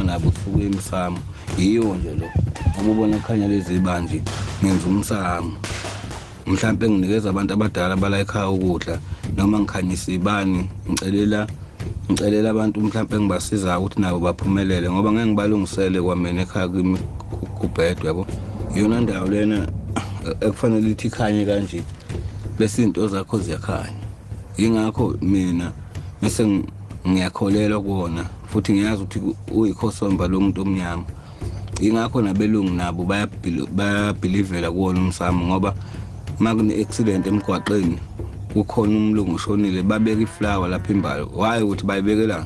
nabo kusuke emsamo. Yiwo nje lo ukubona kukhanya lezi banje ngenza umsamo. Mhlampe nginikeza abantu abadala bala ekhaya ukudla noma ngikhanyisa ibani ngicelela abantu mhlampe ngibasizayo ukuthi nabo baphumelele ngoba ngeke ngibalungisele kwamina ekhaya kimi kubhedwe yabo. Iyona ndawo lena ekufanele ithi ikhanye kanje bese izinto zakho ziyakhanya. Yingakho mina bese ngiyakholelwa kuwona futhi ngiyazi ukuthi uyikhosomba lo muntu omnyama. Ingakho nabelungu nabo bayabhilivela kuwona umsamo ngoba uma kune-accident emgwaqeni kukhona umlungu oshonile babeka iflower lapha imbali. Why ukuthi bayibekelani?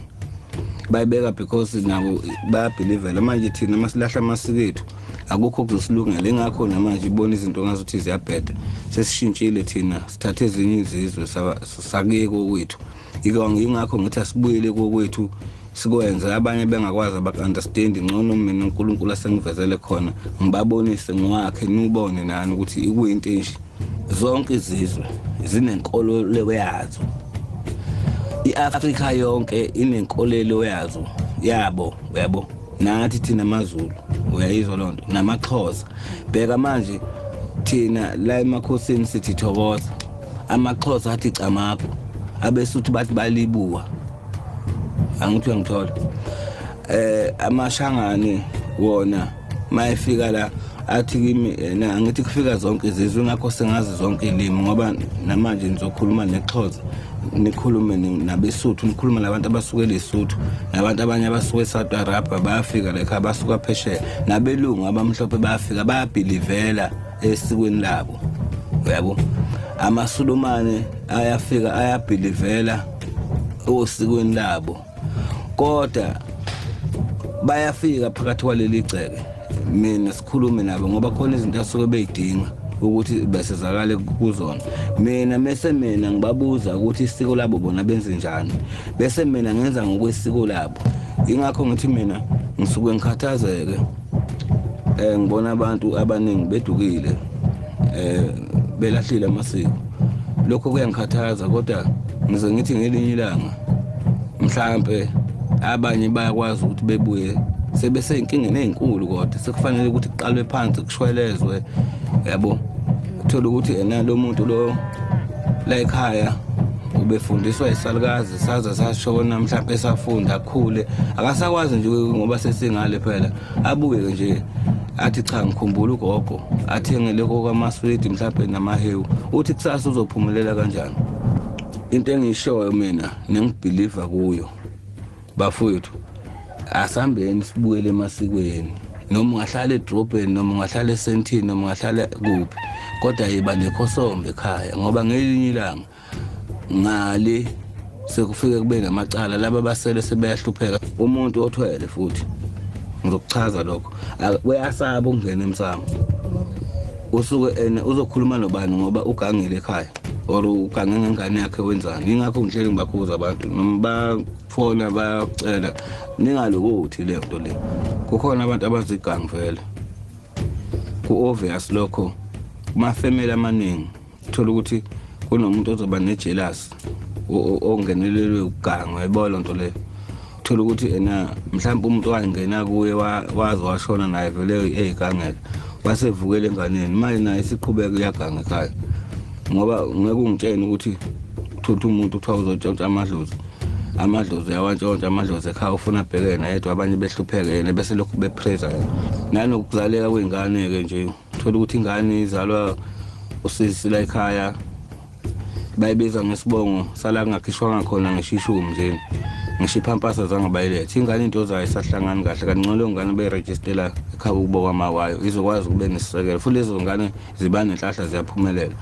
Bayibeka because nabo bayabhilivela. Manje thina uma silahla amasiko ethu akukho okuzosilungela. Ingakho namanje ibona izinto ngazuthi ziyabheda. Sesishintshile thina sithathe ezinye izizwe sakuye kokwethu. Yingakho ngithi asibuyele kokwethu sikwenze abanye bengakwazi abaku-understand ngcono mina uNkulunkulu asengivezele khona ngibabonise ngiwakhe niwubone nani ukuthi ikuyinto enje. Zonke izizwe zinenkolelo yazo. I-Afrika yonke inenkolelo yazo yabo, uyabo. Nathi thina maZulu uyayizwa loo nto, namaXhosa. Bheka manje thina la emakhosini sithi thokoza, amaXhosa athi camagu, abeSuthu bathi balibuwa. Angithi uyangithola. Amashangane wona mayefika la athi kimi yena angithi kufika zonke izizwe, ingakho sengazi zonke ilimi ngoba namanje nizokhuluma neXhosa, nikhulume nabeSuthu, nikhulume nabantu abasuke eLesotho, nabantu abanye abasuke eSouth Arabia bayafika la ekhaya, basuka phesheya, nabelungu abamhlophe bayafika, bayabhilivela esikweni labo, uyabo. Amasulumane ayafika ayabhilivela osikweni labo, kodwa bayafika phakathi kwaleli gceke mina sikhulume nabo ngoba khona izinto asuke beyidinga ukuthi besizakale kuzona. Mina mese mina ngibabuza ukuthi isiko labo bona benze njani, bese mina ngenza ngokwesiko labo. Ingakho ngithi mina ngisuke ngikhathazeke ngibona abantu abaningi bedukile belahlile amasiko. Lokho kuyangikhathaza, kodwa ngize ngithi ngelinye ilanga mhlampe abanye bayakwazi ukuthi bebuye sebeseyinkingeni ey'nkulu, kodwa sekufanele ukuthi kuqalwe phansi kushwelezwe, yabo. Uthola ukuthi ena lo muntu lo la ekhaya ubefundiswa isalukazi saze sashona, mhlampe esafunda akhule akasakwazi nje ngoba sesingale phela, abuye nje athi cha ngikhumbula ugogo athengele kokamaswidi mhlampe namahewu, uthi kusasa uzophumelela kanjani. Into engiyishoyo mina nengibhiliva kuyo bafowethu, asihambeni sibuyele emasikweni. Noma ungahlala edrobheni, noma ungahlala esentini, noma ungahlala kuphi, kodwa yiba nekhosombe ekhaya ngoba ngelinye ilanga ngale sekufike kube namacala, laba basele sebeyahlupheka. Umuntu othwele futhi ngizokuchaza lokho, uyasaba ukungena emsamo, usuke ene uzokhuluma nobani ngoba ugangile ekhaya or ugange ngengane yakhe wenzani. Yingakho ngihleli ngibakhuza abantu noma bafona bayacela ningalokothi leyo nto le. Kukhona abantu abazigangi vele, ku-obvious lokho kumafemeli amaningi. Uthola ukuthi kunomuntu ozoba ne-jealous ongenelelwe ukuganga, uyayibona loo nto leyo. Uthola ukuthi ena mhlawumbe umuntu wangena kuye waze washona naye vele eyigangela, wasevukela enganeni, manje naye isiqhubeka uyaganga ekhaya. Ngoba ngeke ungitshene ukuthi uthutha umuntu kuthiwa uzotshontsha amadlozi, amadlozi uyawantshontsha amadlozi ekhaya, ufuna abhekene yedwa, abanye behlupheke yena bese lokhu bepraise yena. Nanokuzaleka kwey'ngane-ke nje, uthola ukuthi ingane izalwa usisi la ekhaya, bayibiza ngesibongo sala kungakhishwanga khona ngisho ishumi nje, ngisho iphampasa zange bayilethe ingane, into zayo isahlangani kahle. Kanti ngcono leyo ngane beyirejistela ekhaya ukubo kwama wayo, izokwazi ukube nesisekelo, futhi lezo ngane ziba nenhlahla, ziyaphumelela.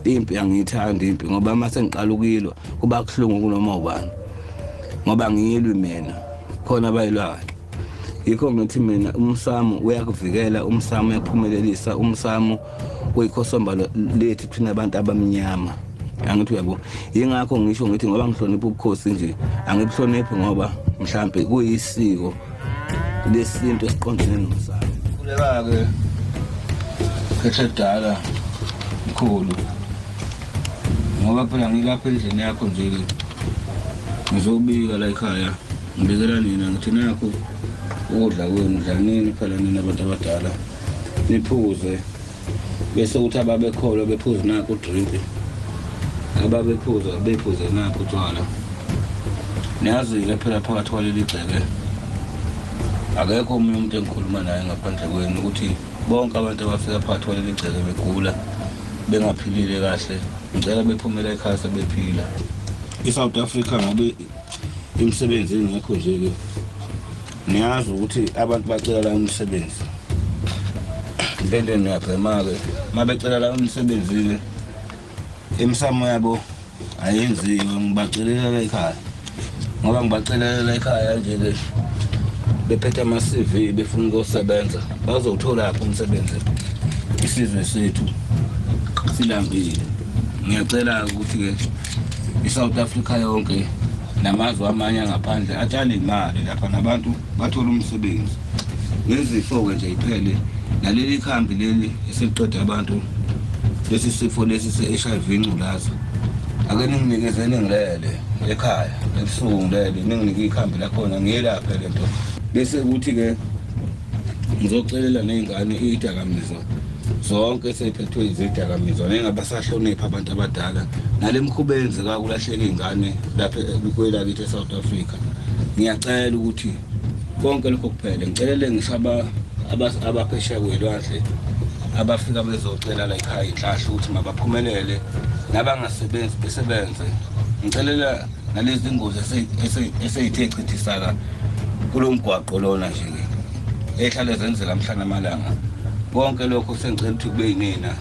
Impi angiyithandi impi ngoba uma sengiqala ukuyilwa kuba kuhlungu kunoma ubani, ngoba ngiyilwi mina, khona abayilwayo. Yikho ngithi mina umsamo uyakuvikela, umsamo uyakuphumelelisa, umsamo uyikhosomba lethu thina abantu abamnyama. Angithi uyabo, yingakho ngisho ngithi ngoba ngihlonipha ubukhosi nje, angibuhloniphi ngoba mhlambe kuyisiko lesintu esiqondene nomsamo. Khuleka-ke khethe kudala mkhulu, ngoba phela ngilapha endlini yakho nje ngizobika la ekhaya, ngibikela nina ngithi nakho Ukudla kwenu dlanini phela nina abantu abadala niphuze bese kuthi ababekholwa bephuze nakho udrink ababephuza bephuze nakho utshwala. Niyazi-ke phela phakathi kwaleli gceke akekho omunye umuntu engikhuluma naye ngaphandle kwenu ukuthi bonke abantu abafika phakathi kwaleli gceke begula bengaphilile kahle ngicela bephumela ekhaya sebephila. I-South Africa ngoba imisebenzi ingekho nje-ke niyazi ukuthi abantu bacela la umsebenzi mpenteni uyabhema-ke uma becela la umsebenzi-ke imisamo yabo ayenziwe ngibacelela ekhaya ngoba ngibacelela ekhaya nje-ke bephethe ama-CV befuna ukuyosebenza bazowutholaphi umsebenzi isizwe sethu silambile. Ngiyacela ukuthi-ke i-South Africa yonke namazwe amanye angaphandle atshale imali lapha nabantu bathole umsebenzi nezifo-ke nje iphele naleli khambi leli eseliqeda abantu lesi sifo lesi se-HIV ingculaza ake ninginikeze ningilele ekhaya ebusuku ngilele ninginike ikhambi lakhona ngiyelaphe le nto bese kuthi-ke ngizocelela ney'ngane iy'dakamizwa zonke eseyiphethwe izidakamizwa nengabasahloniphi abantu abadala nale mkhuba eyenzeka kulahleka iy'ngane lapha kwelakithi e-South Africa. Ngiyacela ukuthi konke lokho kuphele. Ngicelele ngisho abaphesheya kwelwandle abafika bezocela la ekhaya inhlahla ukuthi mabaphumelele nabangasebenzi besebenze. Ngicelela nalezi ngozi eseyithe chithisaka kulo mgwaqo lona nje-ke ehlale zenzeka mhla namalanga. Konke lokho sengicela ukuthi kube yinina.